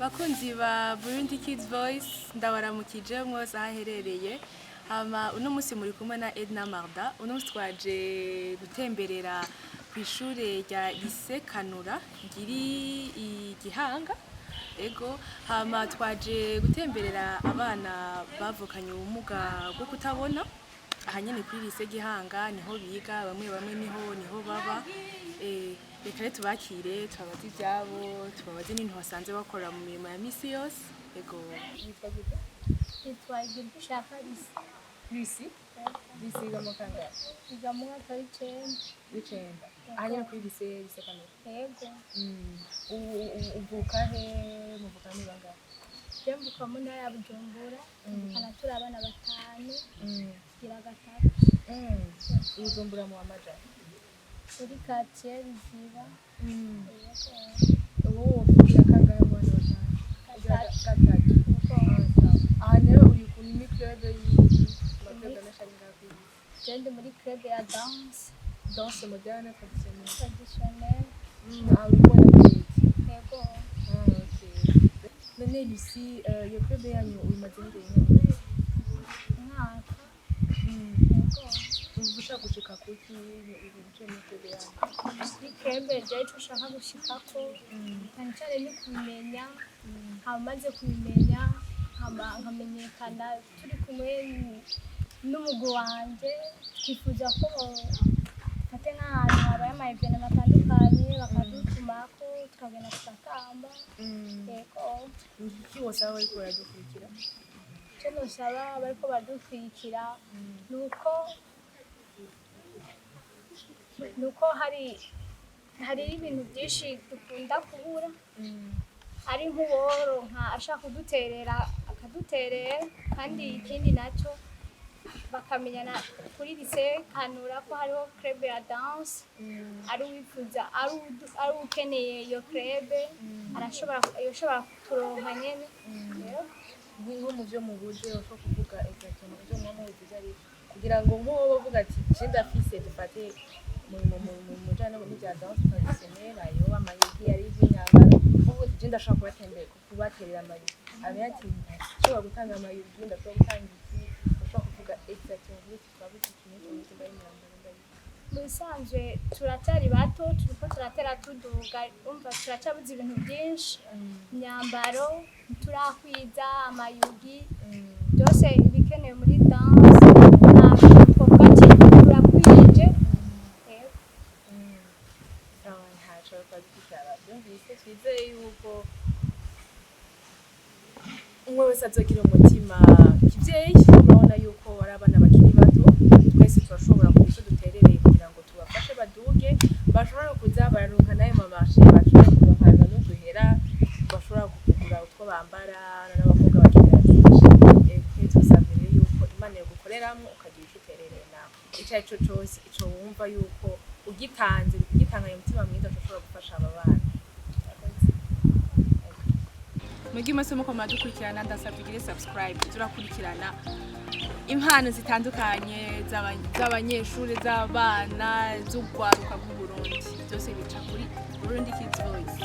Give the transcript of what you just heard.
Bakunzi ba Burundi Kids Voice, ndabaramukije mwose aho aherereye. Hama uno munsi muri kumwe na Edna Marda. Uno munsi twaje gutemberera ku ishure rya Lycée Kanura riri i Gihanga. Ego, hama twaje gutemberera abana bavukanye ubumuga bwo kutabona. Aha nyene kuri Lycée Gihanga niho biga, bamwe bamwe niho baba. Reka rero tubakire, tubabaze ivyabo, tubabaze n'ibintu basanze bakora mu mirimo ya misi yose. Ego, witwa gute? Nitwa Igirushaka Lucy. Lucy, Lucy yiga mu kangahe? Yiga mu mwaka w'icenda. W'icenda, aha nyene kuri lycée Kanura? Yego. Uvuka he? Muvuka ni bangahe? Je mvuka mu ntara ya Bujumbura, tuvukana turi abana batanu, tugira gatatu. Ubujumbura mu wamajana? Muri quartier Ruziba. Yego. Wowe wovugira kangahe mu bana batanu? Gatatu. Gatatu. Yego. Aha rero uri muri club y'ama club menshi ari ngaha kw'isi? Je ndi muri club ya danse. Danse moderne, traditionnelle? Traditionnelle. Ah, uri kubona Kate. Yego. Ah, ok. None Lucie, iyo club yanyu uyimaze igihe ingana? Umwaka. Yego. Uba ushaka gushika kuki ibintu muri club yanyu? Muri club je ico ushaka gushikako cyane cyane ni kubimenya, hama maze kubimenya nkama nkamenyekana. Turi kumwe n'umugwi wanje, twifuza ko dufate nk'ahantu habaye ama événements atandukanye bakadutumako, tukagenda tugatamba. Yego. Iki wosaba bariko baradukurikira? Icyo nosaba bariko baradukurikira nuko hari ibintu byinshi dukunda kubura, ari nk'uworonka ashaka kuduterera akaduterera. Kandi ikindi nacyo, bakamenyana kuri lycée Kanura ko hariho club ya danse. Ari uwifuza, ari ukeneye iyo club, arashobora, yoshobora kuturonka nyene. Yego. Nko mu byo mubuze, ushobora kuvuga exactement ibyo muba mubuze ibyo ari, kugira ngo nk'uwo bavuga ati: "Je ndafise", dufate mu mujanye n'ibya danse traditionnelle, hariho amayugi, hariho iby'imyambaro, uvuga uti: "Je ndashobora kubaterera amayugi", amenya ati: "Ndashobora gutanga amayugi, ndashobora gutanga iki." Ushobora kuvuga exactement, uvuga uti: "Twabuze iki n'iki n'iki, mbaye imyambaro, mbaye iki." Mu bisanzwe turacyari bato, turiko turatera tuduga. Umva, turacyabuze ibintu byinshi: imyambaro ntiturakwiza, amayugi, byose ibikenewe muri danse. Ntabwo twovuga ati turakwije. Yego. Sawa, ntaco twadukurikira bavyumvise. Twizeye yuko umwe wese azogira umutima kivyeyi. Murabona yuko ari abana bakiri bato. Twese turashobora kugira ico duterereye kugira ngo tubafashe baduge, bashobore kuza bararonka n'ayo ma marchés, bashobora kuronka n'uduhera bashobora kugura utwo bambara. N'abakobwa bakenera vyinshi. Tubisavye rero yuko Imana yogukoreramwo ukagira ico uterereye nawe, ico ari co cose, ico wumva yuko ugitanze, ugitanganye umutima mwiza, ushobora gufasha aba bana. Mwebwe mwese muko muradukurikirana, ndasabye ugire subscribe. Turakurikirana impano zitandukanye z'abanyeshuri, z'abana, z'urwaruka rw'Uburundi. Byose bica kuri Burundi Kids Voice.